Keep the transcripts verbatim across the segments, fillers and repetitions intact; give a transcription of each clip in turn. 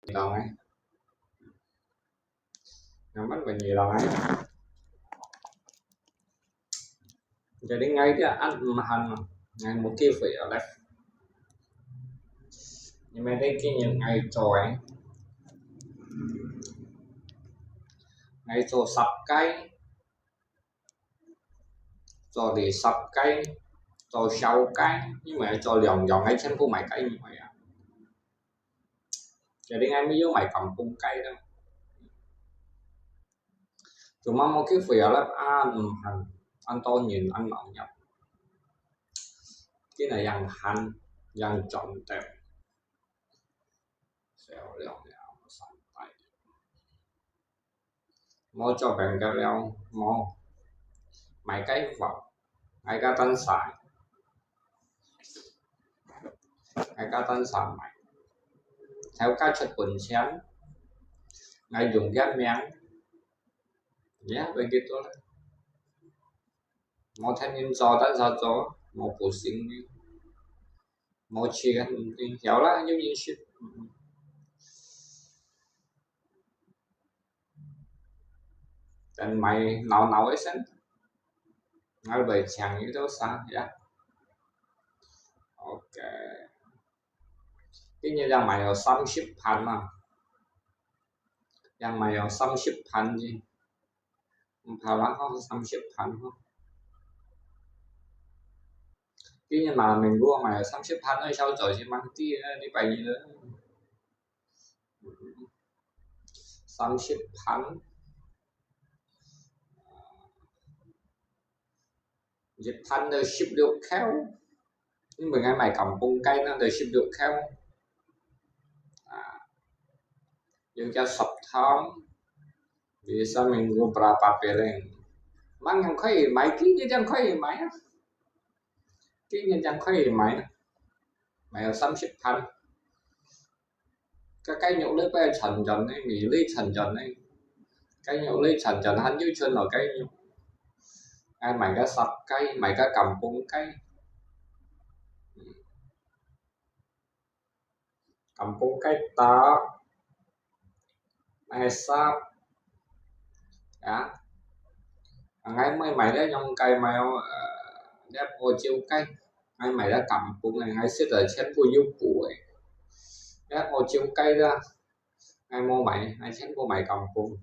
你講誒，𠊎問問你講誒。Jadi𠊎這恁毋閒啊，𠊎無機會啊咧。因為咧今日𠊎做誒，𠊎做十個，做二十個，做十個，因為做兩樣，𠊎全部買雞毋會啊。Jadi𠊎乜有買kampung雞啦。Cuma無機會啊，恁毋閒，恁多人，恁鬧熱。今日又閒，又轉到。少了了，三代。無做朋友了，無。買雞飯，買个單晒。 大家單儕買，頭家出本錢，𠊎用佢命，也會幾多啦。無天天做，單儕做，無補薪的，無錢，曉啦，有人食。 等買鬧鬧个先，𠊎會請你兜儕呀。OK，今日正買有三十盤嘛，正買有三十盤啫，毋怕啦吼，三十盤吼。今日嘛，明哥買有三十盤，愛小做先忙啲啊，禮拜日了。 三十盤，一盤都十六箍，因為𠊎買kampung雞呢，都十六箍。啊，有隻十湯，bisa minggu berapa piring？Mang yang可以買，今日正可以買啊，今日正可以買啊，買有三十盤。 該雞肉呢，不係全全呢，米呢全全呢，雞肉呢全全，還有存落雞肉。𠊎買个十雞，買个kampung雞，嗯，kampung雞打，買十，啊，𠊎毋係買了用雞，買哦，呃，了澳洲雞。 𠊎買了kampung个，𠊎食个全部有補个。了澳洲雞啦，𠊎無買，𠊎全部買kampung。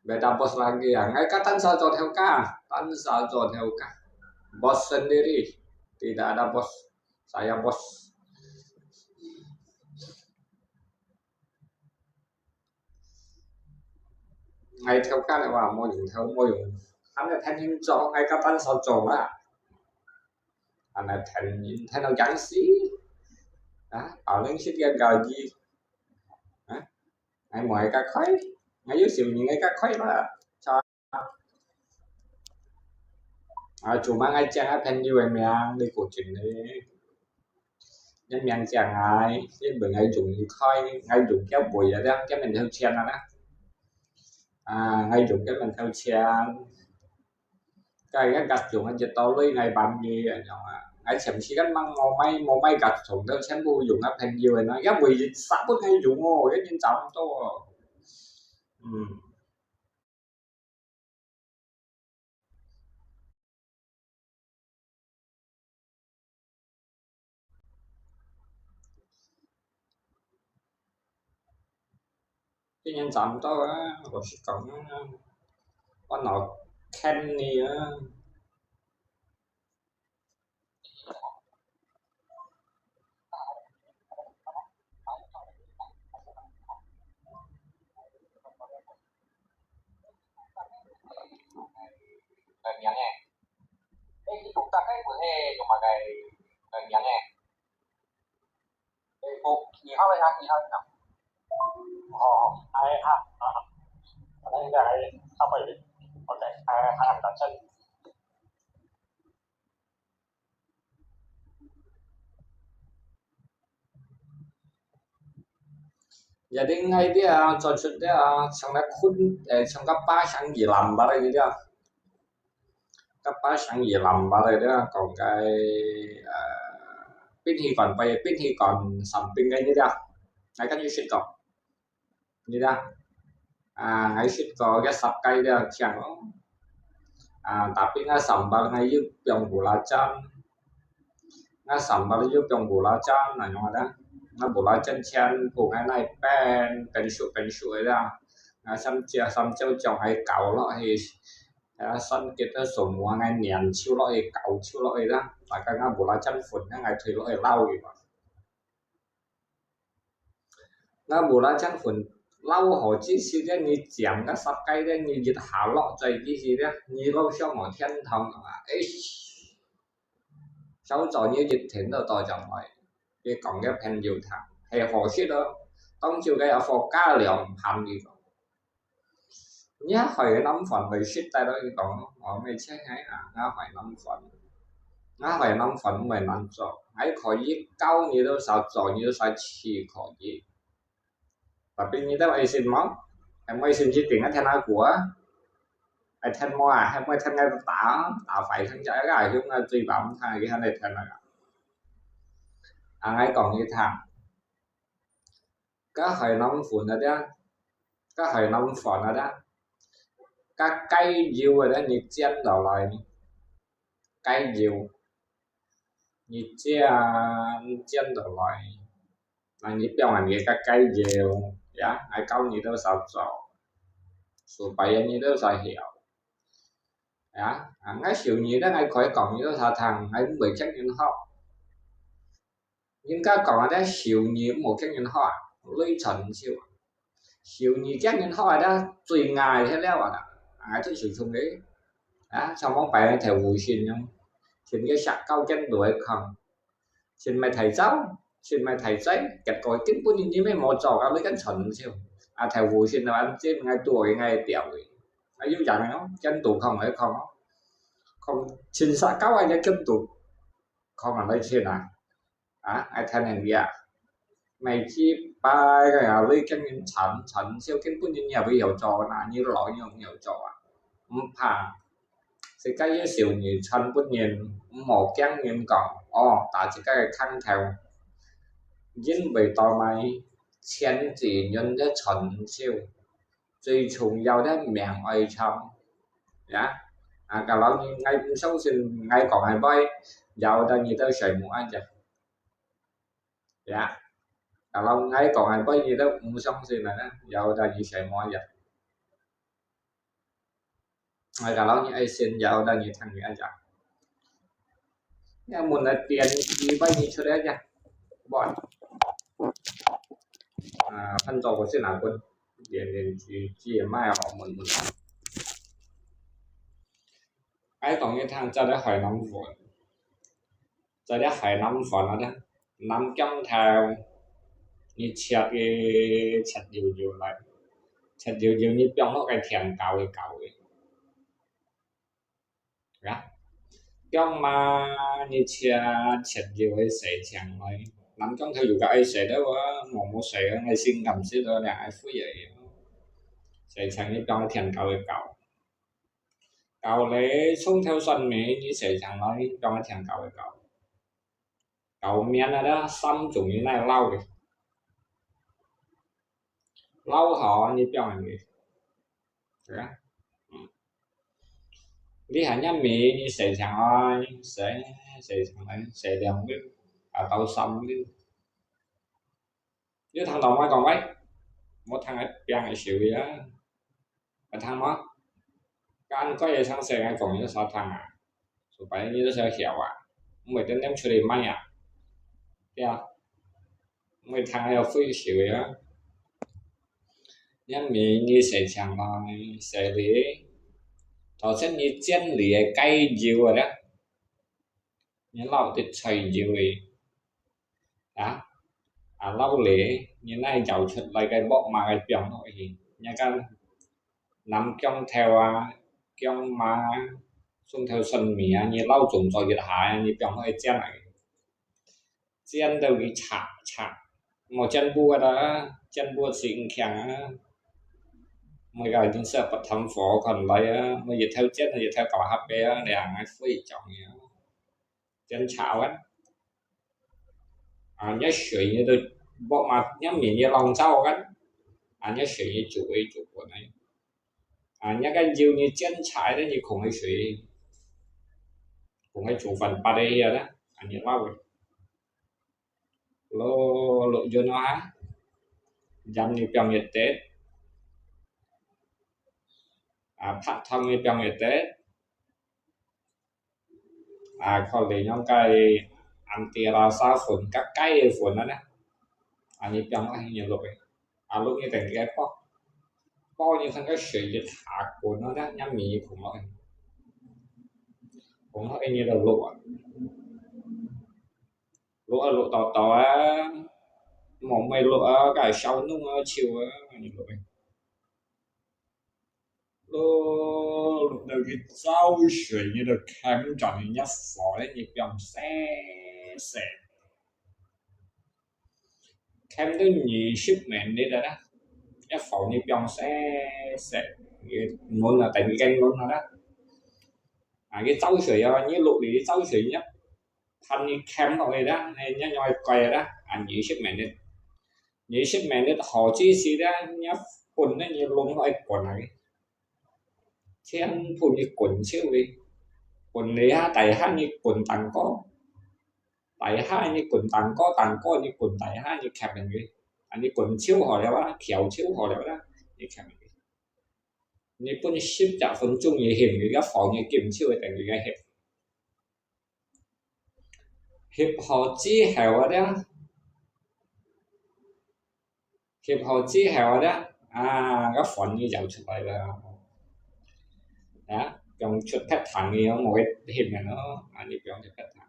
Beda bos lagi啊，𠊎个單儕做頭家，單儕做頭家。Bos sendiri，tidak ada bos，saya bos。 𠊎頭家了話，無用頭，無用，恁樣天天做，𠊎个單手做啦。恁樣天天，天到驚死。啊，paling sedikit gaji。啊，𠊎無愛个開，𠊎有少年个開啦。啊，做麼个講啊朋友个名，你顧真呢？ 你名正𠊎，你問𠊎用你開，𠊎用佢會啊，了，佢面頭前啊啦。啊，𠊎用佢面頭前。該个格用啊，一到鐳𠊎幫你啊，樣啊。𠊎前時間忙，無買，無買格用，都全部用啊朋友个啦，佢會殺分𠊎用哦，佢人找毋到哦。嗯。 今年賺到啊，老實講啊，我老欠你啊。 个名誒。誒，你讀大概分係用麼个个名誒？誒，無，二號个啊，二號个啊。哦，哎，好，好，好。反正應該還差不多，OK，哎，還很單純。 Jadi𠊎這啊，做出這啊，像該睏，誒，像該巴掌二攬巴个這，該巴掌二攬巴个這，講該，呃，殯儀館，殯儀館生病个這，𠊎跟你說過。你啦，啊，𠊎食過个十雞了強咯。啊，tapi𠊎sambal𠊎又放belacan，𠊎sambal又放belacan，恁樣啦。𠊎belacan全部𠊎拿分，分熟分熟个啦。𠊎三椒三椒醬𠊎搞落去，啊，酸桔个semua𠊎黏手落去，搞手落去啦。大家𠊎belacan粉，𠊎推落去撈佢嘛。 𠊎belacan粉撈好之時咧，你醬个十雞咧，你一下落嘴之時咧，你都想往天堂啊！哎，小組你一天都到上來，佢講个朋友聽，係好食咯，當晝个有貨加兩盤佢講。 你海南飯會食得咯？佢講，我乜切係啊，𠊎海南飯，𠊎海南飯毋會難做，𠊎可以教你多少做，你多少試可以。Tapi你兜愛信無？係毋愛信就定个聽下過啊！愛聽無啊？係毋愛聽个打，打壞聽隻个，用个嘴巴毋聽，佢還來聽啊！啊，𠊎講你聽。 該海南粉啊，該海南飯啊，該雞油啊，你煎落來，雞油，你煎，煎落來，啊你放恁个該雞油，呀，𠊎教你多少做，supaya你多少曉，呀，啊，𠊎笑你，𠊎可以講你多少聽，𠊎毋會驚人學。 人家講啊，這笑你毋好驚人學啊，累賺毋少啊。笑你驚人學啊，這最危險了啊！𠊎最受傷个，啊，像往擺个頭烏線樣，尋个石膏間都會囥，尋買大招，尋買大劑，結果根本你乜無做，啊，累緊賺毋少。啊，頭烏線啊，這𠊎拄个𠊎掉个，啊，有人哦，間都囥來囥哦，囥尋石膏啊，也間都囥啊來尋啊。 啊，愛聽人个啊。每一擺个啊，你跟人吵，吵，就根本人也不要做啦，你老又不要做啊。毋怕，自家一笑你傳分人，毋好驚人講，哦，打自家个空頭。因為到尾，錢自然个傳銷，最重要个命愛長。呀，啊，kalau你，你毋相信，𠊎講个話，要得你兜睡目啊呀。 呀，kalau𠊎講个話你兜毋相信啊，要得你睡目啊。𠊎kalau你愛信，要得你聽啊呀。要問啊，電視話你出來呀，喂。啊，翻做個先啊，滾，電，電視機也賣好，問問。𠊎講你聽，在這海南粉，在這海南粉啊，南薑頭，你切个，切幼幼來，切幼幼，你放落个甜搞个搞个。 啊，薑嫲，你切，切幼个洗淨來，南薑頭又个愛洗个哇，無，無洗个，𠊎心甘食个，兩愛灰个。洗淨你放个甜搞个搞，搞咧，蔥頭蒜尾，你洗淨來，放个甜搞个搞。 搞麵啊，這三種你來撈个。撈好，你放入去。對啊。嗯。你還要米，你洗淨來，洗，洗淨來，洗兩粒，啊，到三粒。 你聽到𠊎講話，莫聽𠊎變个笑个啊！愛聽無？該恁該个常識𠊎講你都少聽啊，supaya你都少曉啊，毋會等等出去賣啊，對啊，毋會聽𠊎有費笑个啊。你米你洗淨來，洗了，頭先你煎你个雞油啊， 你撈滴菜油个，啊，啊撈咧，你拿舀出來个鑊嫲个放落去，你个南薑頭啊、薑嫲啊、蔥頭蒜尾啊，你撈種做一下，你放落去煎啊。煎到佢赤赤，莫煎烌个啦，煎烌死硬強啊。莫个一定係不貪火看來啊，莫一頭煎一頭搞黑白啊，兩个非常啊。 煎炒啊。啊，你水你都鑊嫲，你面也浪燥啊。啊，若水你煮會煮滾个。啊，若个油你煎菜咧，你空个水，空个煮飯八个呀啦，啊，你撈个。落落油喏哈，鹽你放一滴，啊，白糖你放一滴，啊，可能用个anti rasa粉，个雞个粉啊呢，啊，你放落去你滷个，啊，滷你等佢个煲，煲你等个水一下滾了呢，你米放落去，放落去你就滷啊，滷啊滷到到啊，無乜滷啊，該燒燶啊，燒啊，你滷个。 滷，滷到佢燥水，你就㧡轉去，若火咧，你放細細，㧡到二十menit啊，若火你放細細，你燜啊，等佢燜啊啦。啊，佢燥水啊，你滷佢燥水，你 飯你㧡落去啦，你你愛蓋啦，啊，二十menit，二十menit好之時啦，你滾咧，你攏愛滾啊，全部你滾燒佢，滾你下，大下你滾當高，大下你滾當高，當高你滾大下你㧡佢，啊，你滾燒好了啊，調燒好了啦，你㧡佢，你分十隻分鐘你炕佢，个火你緊燒，等佢个炕。 炕好之後啊，炕好之後啊，啊，个飯你舀出來啦。啊，用出別湯个，無个炕个咯，啊，你用出別湯。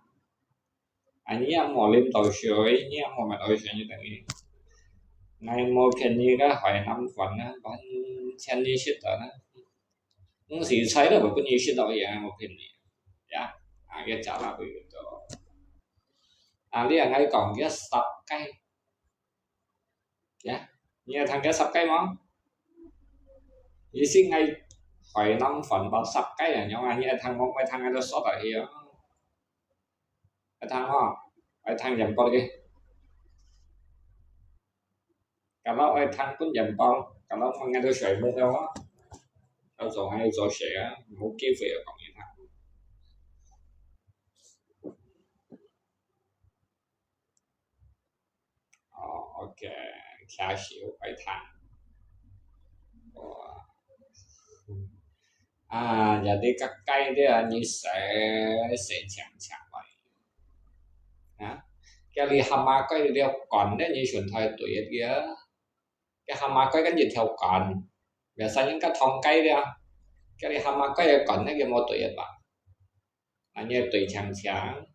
啊，你也無啉到水，你也無買到水，你等於，𠊎無騙你个海南飯啊，完全你食到啦。 毋係菜都會分你食到一樣，無騙你。呀，啊，个炸辣會有到。啊，你也愛講个十雞。呀，你有聽過十雞無？意思𠊎海南飯包十雞啊，樣啊，你有聽無？𠊎聽个都說到去啊。有聽無？有聽人講个。 Kalau愛聽本人報，kalau mengenai水沒有啊，要做還要做誰啊？無機會啊，講一趟。哦，OK，開始愛聽。哇。 啊，這裡个雞咧，你洗，洗淨淨來。啊，這裡蛤蟆雞這條管咧，你順帶對一個。這蛤蟆雞跟一條管，biasanya个湯雞咧，這裡蛤蟆雞个管咧，佢無對一吧？ 恁樣對淨淨。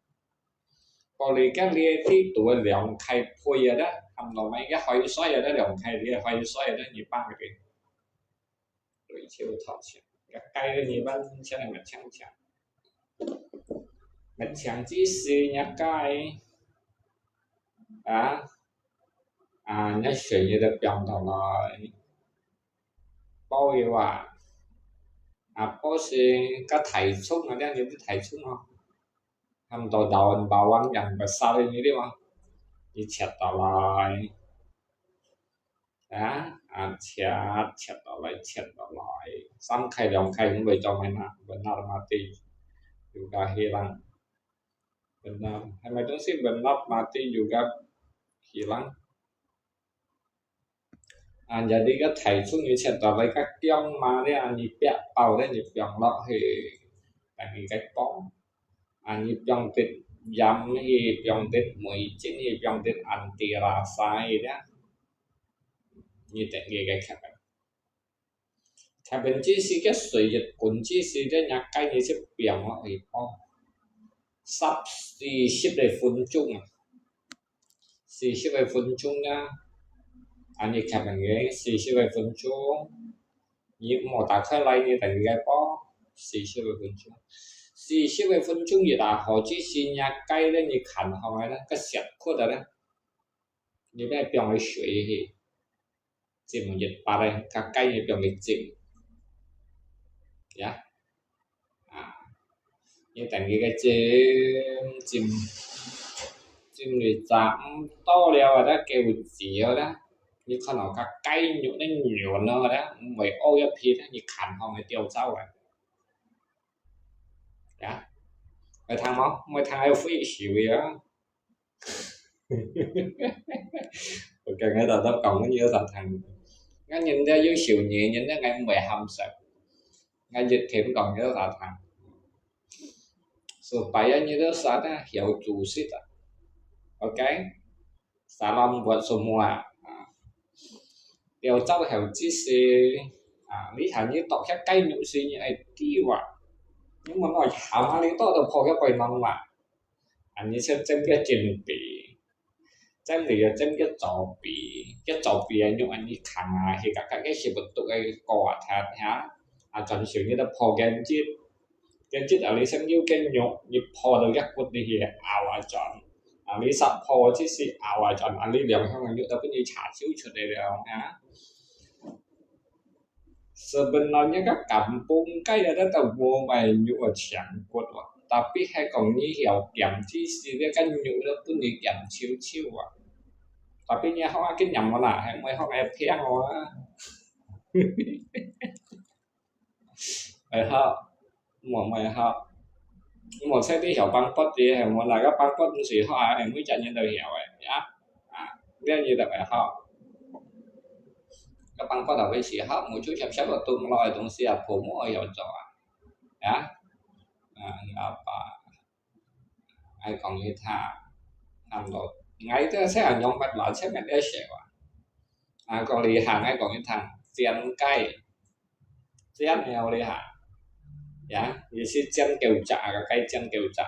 過來个你地圖个兩開配啊啦，差不多嘛，一個海水啊啦，兩開个海水啊啦，你放个對照頭前，个雞个你完全个抹淨淨，抹淨之時，若雞啊，啊，若水你就放到來。 包个話，啊，包是个大蔥啊，這樣就是大蔥哦。Ham to daun bawang yang besar ini對嗎？你切到來，啊，啊，切，切到來，切到來，三塊兩塊，你會做咩呢？Benar mati juga hilang。Benar，係咪東西benar mati juga hilang？ 啊，jadi个大蔥你切到來个薑嫲咧，你煏包咧，你放落去，等佢个湯。啊，你放滴鹽去，放滴味精去，放滴anti rasa去咧，你等佢个煏个。煏完之時，个水一滾之時咧，若雞你就放落去煲，十四十个分鐘啊。 四十个分鐘啊，恁樣煏个，四十个分鐘，你莫打開來，你等佢个煲，四十个分鐘。四十个分鐘一下好之時，若雞咧，你看好个咧，个色滑个咧，你愛放个水去。 浸一百个，較該个放个浸。呀，啊，你等佢个浸，浸，浸佢差毋多了啊，再加有酒啦，你看到个雞肉呢，軟了咧，毋會屙一片咧，你看好个吊走啊。呀，會聽無？會聽个會笑个啊。OK，𠊎頭頭講个有啥聽？𠊎人家有笑你，人家𠊎毋會喊食，𠊎一天講有啥聽？Supaya你都啥呢？曉煮食啊。OK？Salam buat semua。啊，了之後只是啊，你喊你剁下雞肉時，你愛知啊，你莫愛喊啊，你剁到破个背囊嘛。啊，你先整个準備，整理个整个準備，个準備个肉啊，你看啊，去个个个是不讀个歌啊，聽聽啊，轉手你都破个節。 跟住啊，你先要个肉，你破到一骨你去拗啊轉，啊，你十破之時拗啊轉，啊，你兩項个肉都分你查燒出來了啊。Sebenarnya个kampung雞啊，都都無賣肉啊，全骨啊。Tapi係講你曉鹹之時，你个肉都分你鹹燒燒啊。Tapi你學啊，經驗無啦，係毋係學啊，騙我啊。會曉，無會曉。無識你曉放骨个，係無？哪个放骨毋識學啊？係每隻人都曉个，呀？啊，這你都會曉。个放骨啊，會識學，無就接受到讀落个東西啊，父母會曉做啊，呀？啊，阿爸，𠊎講你聽，喊到，𠊎這細人用白話，切面這寫啊，啊，過你行，𠊎講你聽，煎雞。 煎了哩哈，呀，意思煎狗雜，个雞煎狗雜。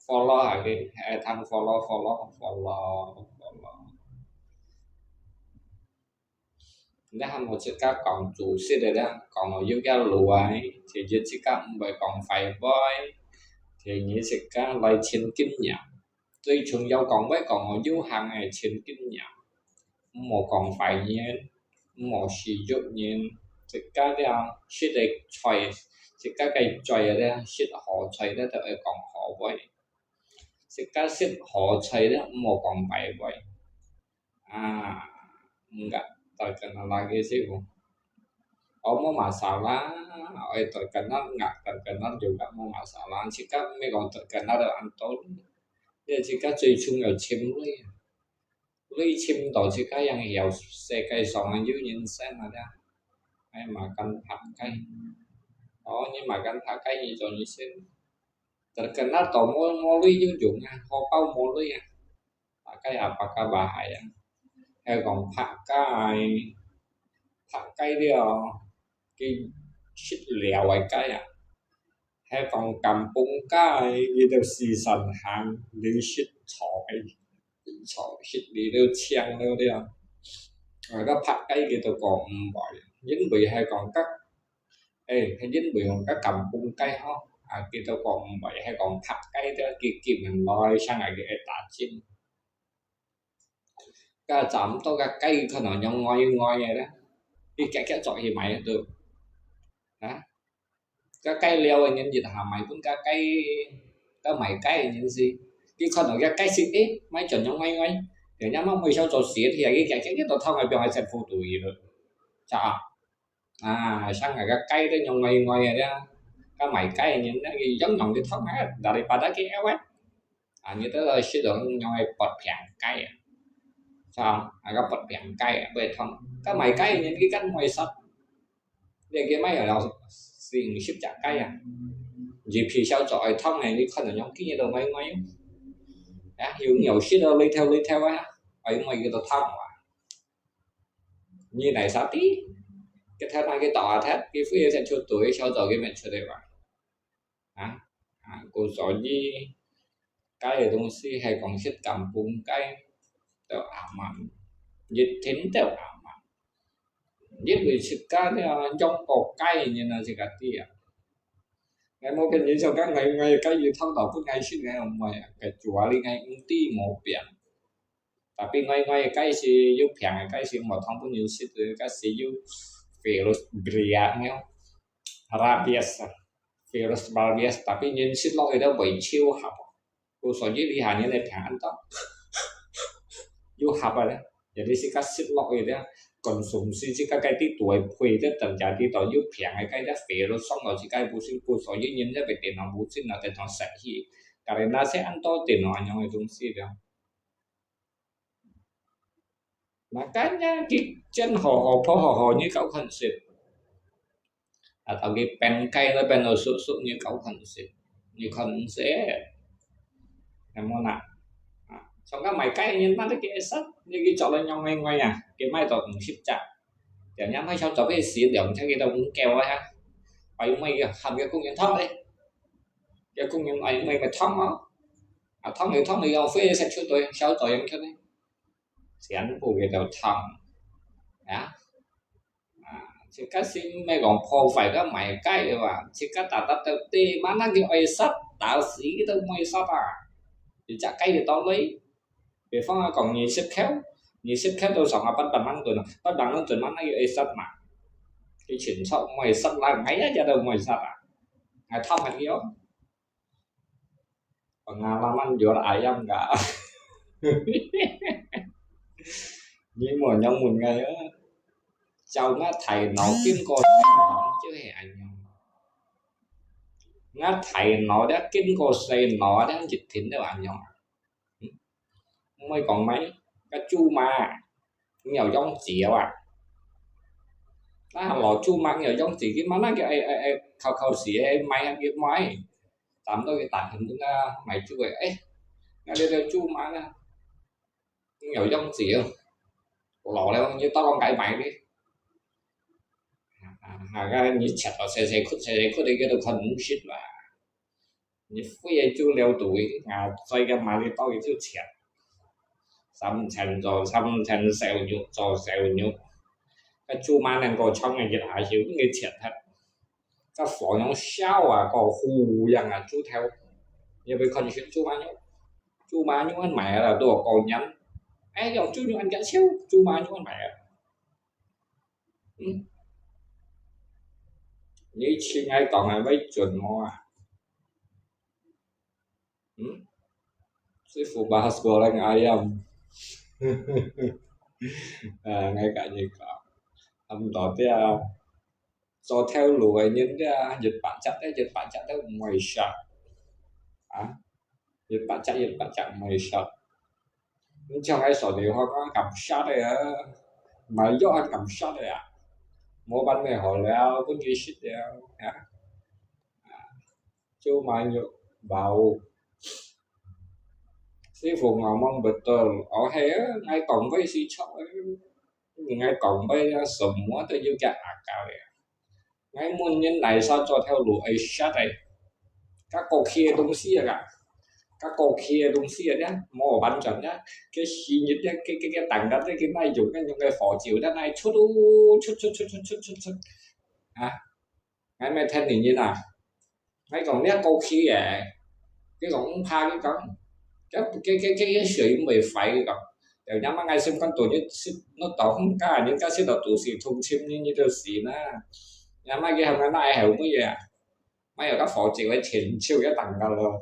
Follow下去，係聽follow follow follow follow。你還無自家講煮食个咧，講到有个路啊，第一自家毋會講壞話，第二自家來尋經驗。 最重要講話講到有限个尋經驗，毋好講壞人，毋好侮辱人，自家了食个菜，自家个嘴了食好菜了就愛講好話，自家食好菜了毋好講壞話。啊，毋該，再跟下來个師傅。哦，無masalah，愛再跟下，再跟下就个無masalah，自家毋係講再跟下就恁多。 這自家最重要尋鐳啊，鐳尋到自家樣曉世界上啊有人生啊，這，哎，makanผักไก่。哦，你makanผักไก่，你做你先。Terkenal到無，無鐳有用啊，荷包無鐳啊。ผักไก่啊，apa kabar啊？係講ผักไก่，ผักไก่了，佢食了个雞啊。 係講kampung雞，佢兜時常行，你食草个，草食你兜青了了。啊，該白雞佢兜講毋會，因為係講該，誒，係因為講該kampung雞吼，啊，佢兜講毋會，係講白雞个，佢今日來上來佢會打針。 該站到該雞看到樣呆呆个咧，佢遽遽走去買都，啊，該雞了个人一下買分該雞，該買雞个人是，佢看到該雞是，誒，買轉樣呆呆，人家乜會想做事，佢佢佢佢都偷个，變成食苦肚去了，咋？ 啊，像該个雞都用外外个呀，該買雞个人呢，佢用用佢痛啊，daripada佢awet。啊，你都係食到用个薄平雞啊，像啊个薄平雞啊，會痛。該買雞个人佢更會殺，你佢買了四五十隻雞啊，你皮燒做愛痛个，你看到用見到外外，啊，有有食到裡頭裡頭啊，愛外佢都痛啊。 你來啥地？佢頭那个倒下忒，佢非要先出隊，小組佢免出来吧？啊啊，故所以，該个東西係講食kampung雞，就aman，一定就aman。因為自家呢，養過雞个人啊，自家知啊。𠊎無跟你講，該𠊎𠊎雞魚湯到分𠊎食，𠊎毋愛啊，該主要你𠊎毋知無變。 Tapi外外个雞是有病个雞是無通分人食个，該是有virus Brya个，rabies，virus rabies，tapi人食落去都會超合。故所以你下人个病恁多，有合个咧。Jadi自家食落去了，konsumsi自家个地圖个配，這等價地圖又平个，該隻肥肉送到自家个屋下，故所以人這邊電腦屋下，然後電腦食去，karena係恁多電腦恁樣个東西了。Makanya佢煎好好，烰好好，你搞看食。啊，到佢變雞了，變到熟熟，你搞看食，你看食，有無啦？啊，像該賣雞个人，那個佢會食，你去做了仰般个啊？佢賣到五十隻，點樣賣少做个死，兩隻佢都毋夠啊！愛買个喊个工人燙咧，个工人愛買个燙哦，啊，燙个燙个用火食出來，燒到用出來。 全部佢都燙。啊，啊，自家先毋係講破壞个賣雞个話，自家打打鬥地，mana佢愛食，打死佢都毋愛食啊！一隻雞个道理，比方啊講二十箍，二十箍都上下八百蚊頓啊，八百蚊頓mana佢愛食嘛？佢清楚毋愛食啦，𠊎一隻都毋愛食啊！𠊎偷問佢哦。 Pengalaman jual ayam ka. 你無仰問𠊎啊？照𠊎大腦經過細腦就係恁樣。𠊎大腦咧經過細腦咧，一定都恁樣啊。嗯，毋會講咩？該豬嫲，你有養豬啊？啊，老豬嫲你有養豬，佢mana佢愛愛愛靠靠死，愛賣啊，佢賣。 站到佢大門頂啊，賣豬个，誒，𠊎這條豬嫲啊，你有養豬哦，老了，你到講該賣个。啊，啊，該你切到細細塊，細細塊个，佢都看毋識啦。你飛个豬了肚，啊，所以个嘛，你到佢就切。三層做三層，燒肉做燒肉。該豬嫲能夠長个一下就，你切忒。 該火樣燒啊，个烏樣啊，豬頭。你有無看過豬嫲肉？豬嫲肉恁賣啊，都有過年。誒，用豬肉恁樣燒，豬嫲肉恁賣啊。嗯，你聽𠊎講个會準無啊？嗯，師傅bahas goreng ayam。啊，𠊎甲你講，差毋多這。 做頭路个人个，一百隻个，一百隻都毋會煞。啊，一百隻，一百隻毋會煞。你像該所地方講敢煞个啊，賣藥還敢煞个啊，無辦法好了，分佢食了，啊。啊，就賣藥包。師傅ngomong betul，哦，係啊，𠊎講个係著个。 𠊎講話啊，什麼都有個akal个。𠊎問人來說做頭路愛煞个，該過期个東西啊，該過期个東西啊，無完全啊，該時日啊，該該該等个，該該哪用，該用个火酒，該哪出出出出出出出，啊，𠊎毋係聽人啊。 𠊎講你過期个，佢講毋怕，佢講，該該該該水毋會壞，佢講。就若麼𠊎心肝肚，你食，你到放假，人家食到肚屎痛，尋你，你就死啦。若麼佢喊𠊎哪會後尾啊？乜有个火酒个前奏一等个咯。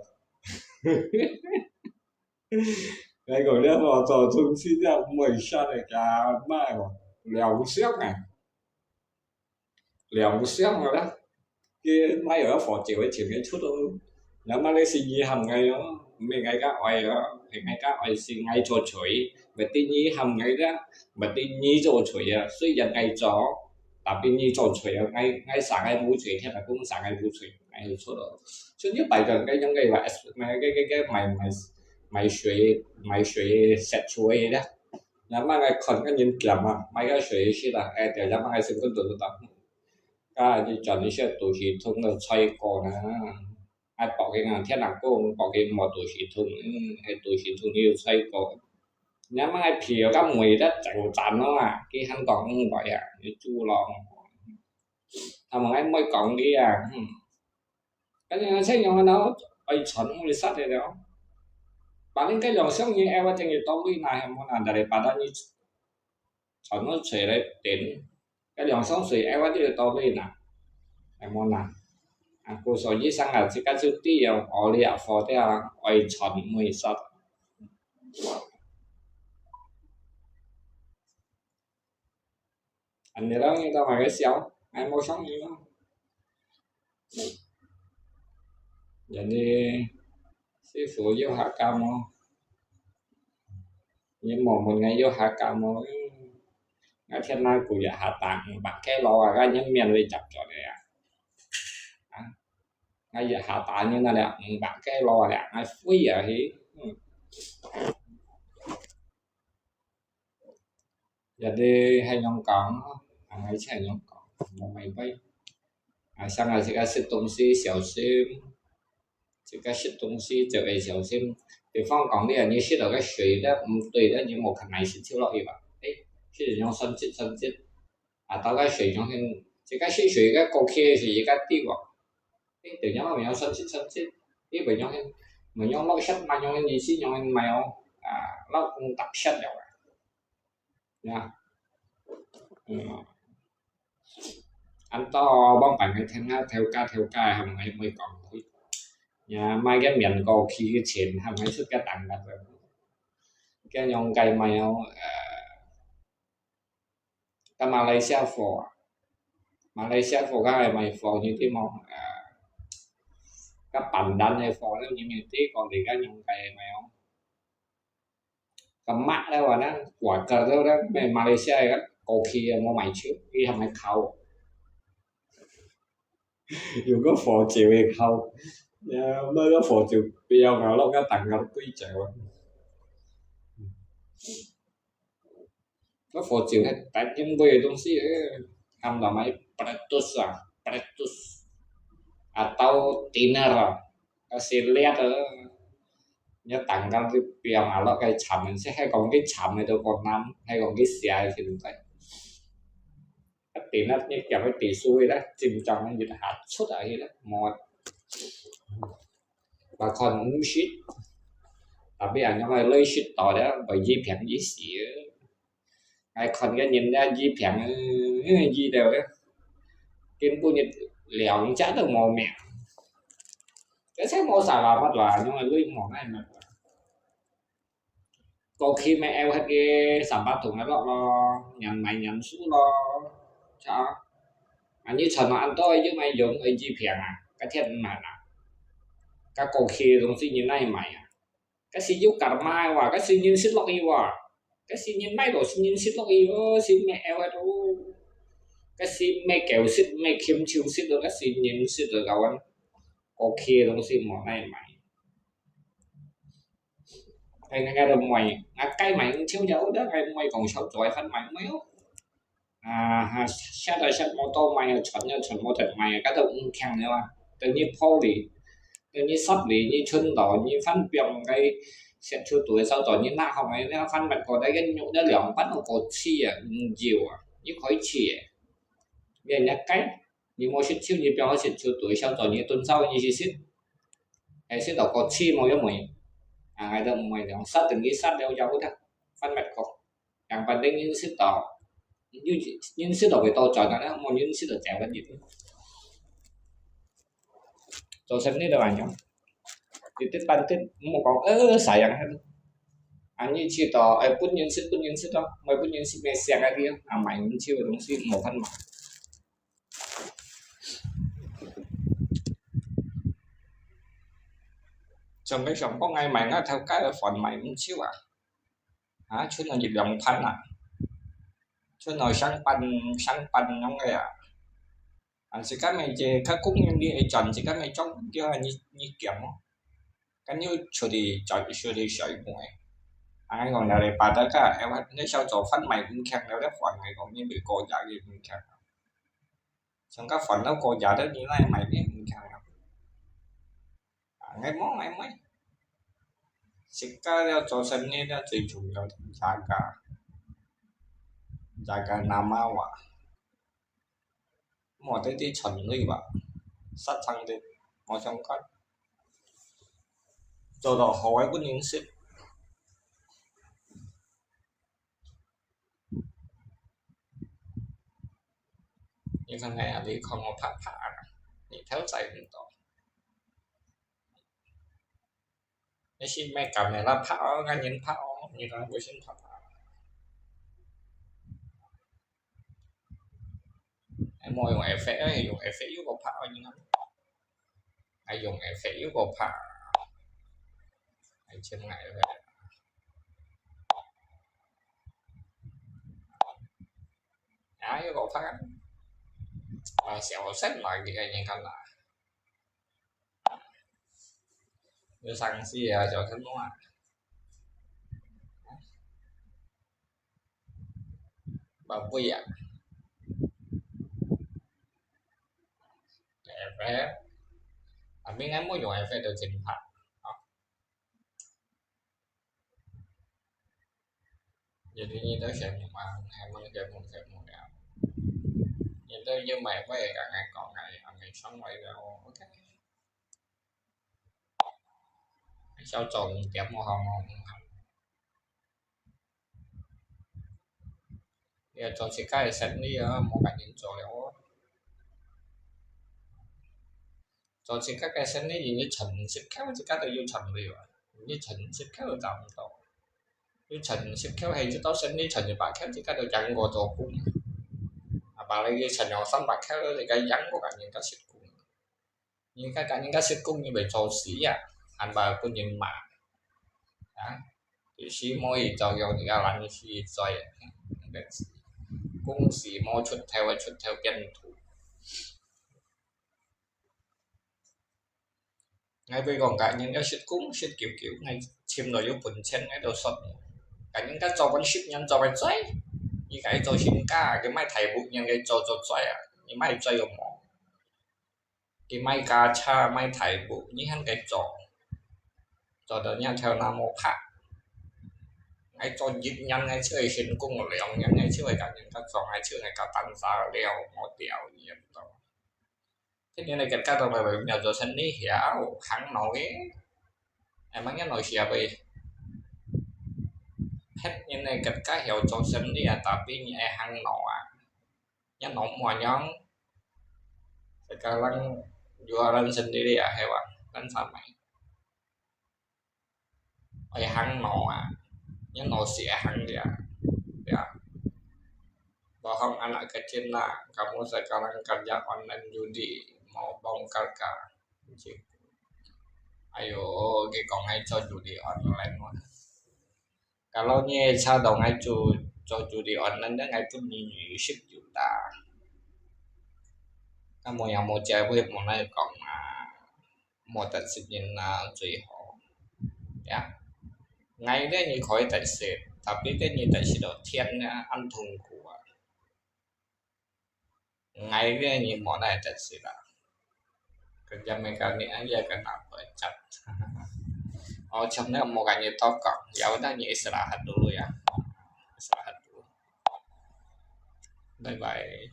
𠊎講你無做中心，你毋會煞个，該麼个良心啊！ 良心个啦，佢買有火酒个錢个出到，那麼你是你喊𠊎哦，毋係𠊎个愛哦，係𠊎个愛是𠊎做主，berarti你喊𠊎个，berarti你做主啊，雖然𠊎做，tapi你做主啊，𠊎𠊎生个無罪，聽人講生个無罪，𠊎就出咯。所以你拜登个用个話，買个个个買買買水買水食水个啦。 若麼个看个人鹹啊，買个水去啦，哎，就若麼个心肝肚肚。該你轉一些肚屎痛个菜果啦，哎，薄个啊，聽人講薄个無肚屎痛，嗯，哎，肚屎痛你有菜果。若麼个皮有个梅个整整咯啊，佢還講毋會啊，你煮咯。他們還會講你啊，嗯。 該樣先用个咯，愛傳會殺个了。Paling該兩箱你愛話等於多位那，係無啦？Daripada你傳到水來等，該兩箱水愛話就多位那，係無啦？啊，故所以上啊，自家就知哦，我這貨的啊，愛傳會殺。恁樣咯，你當然會笑，𠊎無相信咯。人哋師傅有客家無？你無問𠊎有客家無？𠊎天下古也下打五百個羅啊，𠊎人面會接著个啊。啊，𠊎也下打人啊了，五百個羅了，𠊎飛啊去。嗯。 Jadi係樣講，啊，𠊎係樣講，無麼个。啊，像啊，自家食東西小心，自家食東西就愛小心。比方講，你啊，你食到个水咧，毋對咧，你無可能食酒落去吧？誒，係樣酸澀酸澀，啊，到个水樣很，自家食水个過去係一個地方。誒，等下我們要酸澀酸澀，你不用很，不用落下，那樣很意思，樣很沒有，啊，落五大下了啊。 呀，嗯，恁多往擺个聽啊，頭家頭家，喊𠊎會講佢。呀，買个面過去个錢，喊𠊎出个單个。該樣个買哦，呃，該馬來西亞貨啊，馬來西亞貨，該買貨，你知無？呃，該Pandan个貨，你知無？這個你該樣个買哦。 該Mark了啊，該Quaker了啊，該馬來西亞个過去啊，無賣出，佢還賣烤。有個火酒个烤，呀，買個火酒標啊，落个蛋糕對折啊。該火酒係帶進去个東西，誒，喊到買Peletus啊，Peletus。啊，到Tiner啊，該係烈啊。 你等到你放下落去摻，係講佢摻个都過難，係講佢寫个先得。一定啊，你叫佢地水啦，浸浸一下出來去啦，無。𠊎看毋識，tapi恁樣个類似到了，會一平一時。 𠊎看个人家醫病，醫到个，根本一兩隻都無命。這才無啥辦法啦，因為你無奈麼个。過去乜拗忒个三百桶个落咯，人買人輸咯，著。啊，你賺到恁多又買用个醫病啊，該天毋係啦。該過去个東西你哪買啊？ 該係有karma哇，該係人食落去哇，該係人買落係人食落去哦，係乜拗个哦，該係乜狗食乜禽獸食咯，該係人食咯，該碗過去个東西無奈買。哎，𠊎都毋會，𠊎該買毋少就好了，𠊎毋會講少做飯買，毋會哦。 啊，哈，食都食無到買啊，穿都穿無得買啊，該都毋慶了啊。等你破哩，等你十哩，你存到，你翻變个食出肚个燒到，你拿好个，你翻搣過來，个肉个兩半都過期啊，毋要啊，你可以食个。你人家該，你無食少，你變好食出肚个燒到，你燉燒，你去食，還食到過期無用無用。啊，𠊎都毋會了，殺等佢殺了，要得，翻搣過。 Yang penting人食到，有人食到會多賺啊，無人食到走个人。做生意都恁樣，直直單直，毋好講，呃，sayang个。啊，你食到，哎，分人食，分人食咯，莫分人食，莫想个，啊，買毋少个東西，無辦法。像个上幫𠊎買，𠊎頭家个飯買毋少啊。 啊，存到一兩盤啊，存到成半，成半樣个啊。啊，自家買个，較供應你會賺，自家買種，叫你，你減哦。跟你出去賺，出去水買。啊，講了嘞，把大家，哎，你小做飯買毋慶了，你飯个講，你買過夜个毋慶。像个飯都過夜了，你哪買个毋慶啊？ 啊，𠊎無，𠊎無。自家了做生意了最重要，jaga，jaga nama哇。莫得得賺鐳哇，殺生个，無相干。做到好个分人食。 你看看呀，你看我拍拍啊，你頭在很多。你是咩camera拍哦，俺人拍哦，你看我先拍拍。無用effect，哎，用effect又个怕，你看，哎，用effect又个怕，哎，真个，哎，又个怕，啊，小声来，你看，你看啦，有生气啊，小声话。 Babuy ah. Effect. Tapi ngai mô-yung effect to chính xác. Jadi như tôi sẽ một mà hay mong sẽ một sẽ một ya. Như tôi như mày với cả ngai còn ngai ở ngai sống vậy rồi. Ok. Sao trộn tiệm một hồng hồng. 你愛做自家个生理啊，無甲人做了哦。做自家个生理，你存息口，自家都有存了啊。你存息口找毋到，你存息口係一到生理存一百口，自家都贏過做工。啊，把你存了三百口，自家贏過甲人家息工。 人家甲人家息工，你會做事啊，還把分人罵啊。有時無去做，用人家懶去做，公司無出頭，出頭變土。𠊎會講，甲人家息工，息久久，𠊎尋到有本錢，𠊎都說，甲人家做分十年做會做，你甲佢做身家，佢賣大屋，人家做做做啊，你賣做又無。 佢賣家車，賣大屋，你喊佢做，做到若頭那毛白。𠊎做一年，𠊎就會成功；兩年，𠊎就會甲人家做，𠊎就會甲單儕了，無掉，你也毋懂。這年的結果都袂袂，你做生理曉，行路个，哎，麼个路曉會？別人的結果曉做生理啊，tapi你愛行路啊。 Nyan no muanyang. Sekarang jualan sendiri ya hewan dan sama. Ai hang no ah. Nyan no si ai hang dia. Ya. Bohong anak kecil nak. Kamu sekarang kerja online judi. Mau bongkar kah? Ayo, cái con hay cho judi online mà. Kalau nyi cha dong ai chu cho chu đi on nan dang ai pun nyi nyi ship chu ta. Ka mo yang mo cha bu hep mo nai kong ma mo tat sit nyin na zui ho. Ya. Ngai de nyi khoi tat sit, tapi de nyi tat sit do thian na an thung ku a. Ngai dia nyi mo nai tat sit a. Kerja mekanik aja kena pecat. Oh, jam ni mo kan nyi tokok. Ya udah nyi istirahat dulu ya. Istirahat dulu. Bye bye.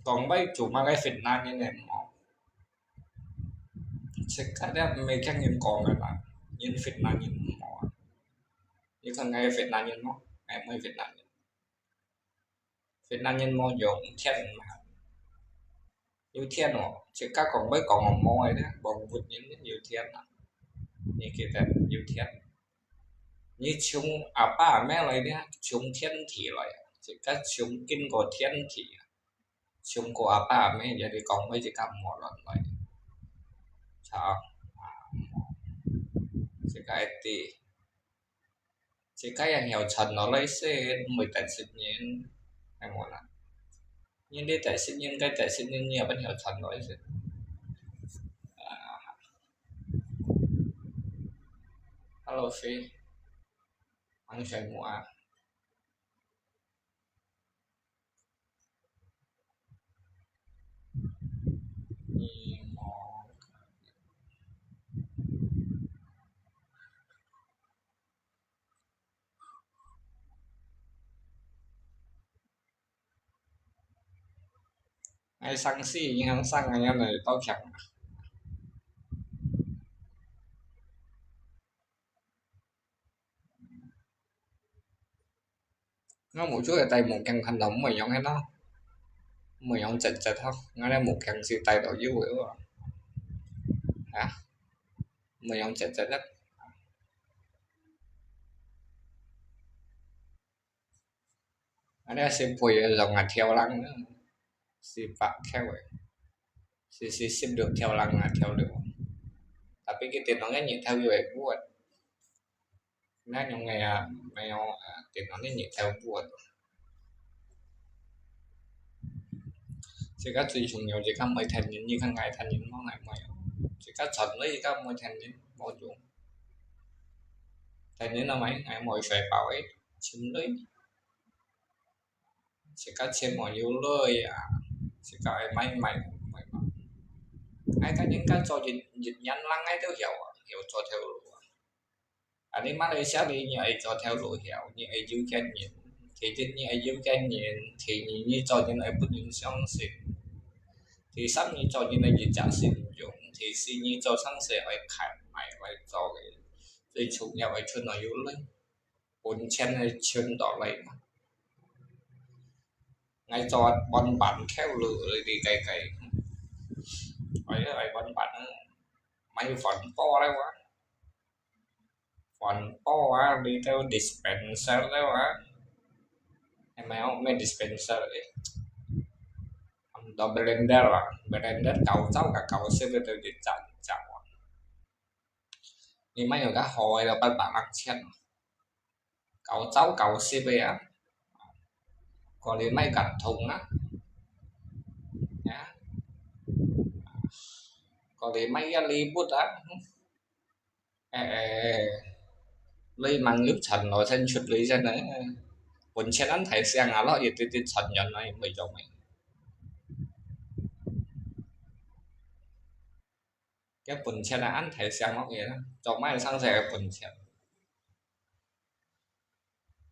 Kong bai cuma kai fitnah nyi nem mo. Cek ada megang nyi kong apa. Nyi fitnah nyi mo. Nyi kan ngai fitnah nyi mo. Ngai mo fitnah nyi. Việt Nam nhân mô dòng thiên mà. Yêu thiên ổ, chỉ các con mới có một mô này đó, bọn vụt nhân nhân yêu thiên à. Như kia tên yêu thiên. Như chúng à ba mẹ lại đó, chúng thiên thị lại. Chỉ các chúng kinh của thiên thị. Chúng của à ba mẹ, jadi con mới chỉ các mô lần lại. Sao? À, mô. Chỉ các ti. Chỉ cái yang hiểu chân nó lấy sẽ mười tệ xịt nhìn. Hay muốn à? Nhưng đi tệ xịt nhìn, cái tệ xịt nhìn nhiều vẫn hiểu chân nó lấy sẽ. À. Hello Phi. Anh sẽ mua à? Ai sang si, nhưng sang anh em này tao chẳng. Nó một chút là tay một căn thành đồng mới giống cái đó. Mới giống chật chật thôi. Nó đây một căn siêu tay đầu dưới rồi. Hả? Mới giống chật chật đó. 啊，你係背个上啊跳浪，四百K个，四四十六跳浪啊跳了。Tapi佢電腦个日頭又會活，那用个啊，沒有啊，電腦个日頭活。這个最重要，這个每天人，你看𠊎天人無來買哦，這个賺了，這个每天人無用。天人啊，買，𠊎無水包个，尋了。 自家錢無有來啊，自家愛買買買嘛。𠊎个人家做一一年人，𠊎都曉啊，曉做頭路啊。啊，你馬來西亞你，你愛做頭路曉，你愛有个人，第一你愛有个人，第二你做人愛分人相信，第三你做人愛一隻信用，第四你做生意愛看，愛愛做个，最重要愛存到有來。 本錢係存到來嘛。𠊎做半半口路，你計計。哎呀，愛半半啊，買環保了哇，環保啊，你都dispenser了哇，係無？咩dispenser誒？Am do blender啊，blender九十个九十个都一隻一隻啊。你買有个好个，八百六千。 九十九十个啊，過來買甲蟲啊，呀，過來買一禮物啊，誒，你吂有賺咯，先出來先啊，本錢恁大聲啊，落一滴滴賺完來，會做咩？个本錢啊，恁大聲落去啊，做麼个生意个本錢？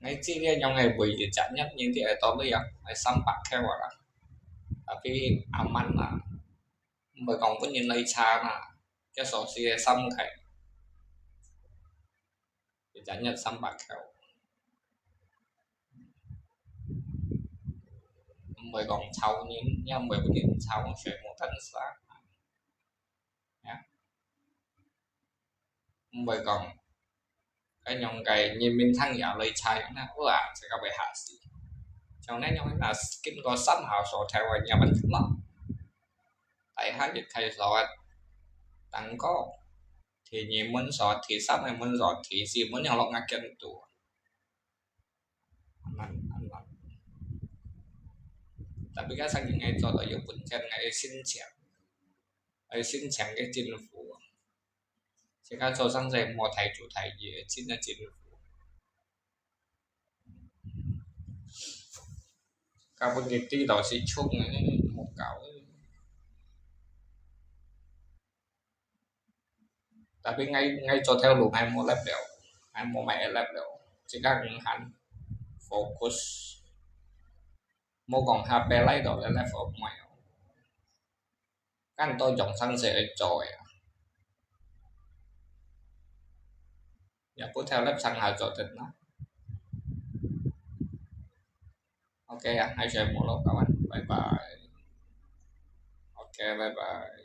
𠊎知你用个每一隻月你知會到你啊，愛三百箍啊啦。Tapi aman啦，毋會講分人來查啦，這鎖匙个三個，一隻月三百箍。毋會講炒人，也毋會分人炒，全部等煞。 呀，毋會講，該用个人民堂也來查樣呢，哇，這个會嚇死。像恁樣啊，經過三下鎖頭个，也問啦。大下一開鎖个，等過，第二門鎖，第三个門鎖，第四門又落𠊎間肚。恁難，恁難。Tapi該生意𠊎做到有本錢，𠊎愛申請，愛申請个政府。 自家做生意無大主大意，真个政府。甲分佢知道係衝个，無搞个。Tapi𠊎，𠊎做頭路，𠊎無left了，𠊎無買left了，自家硬行，fokus。無講下擺來到left了無。 恁多種生意愛做个啊。也毋曉得上下做得哪。OK啊，還係無咯，各位，拜拜。OK，拜拜。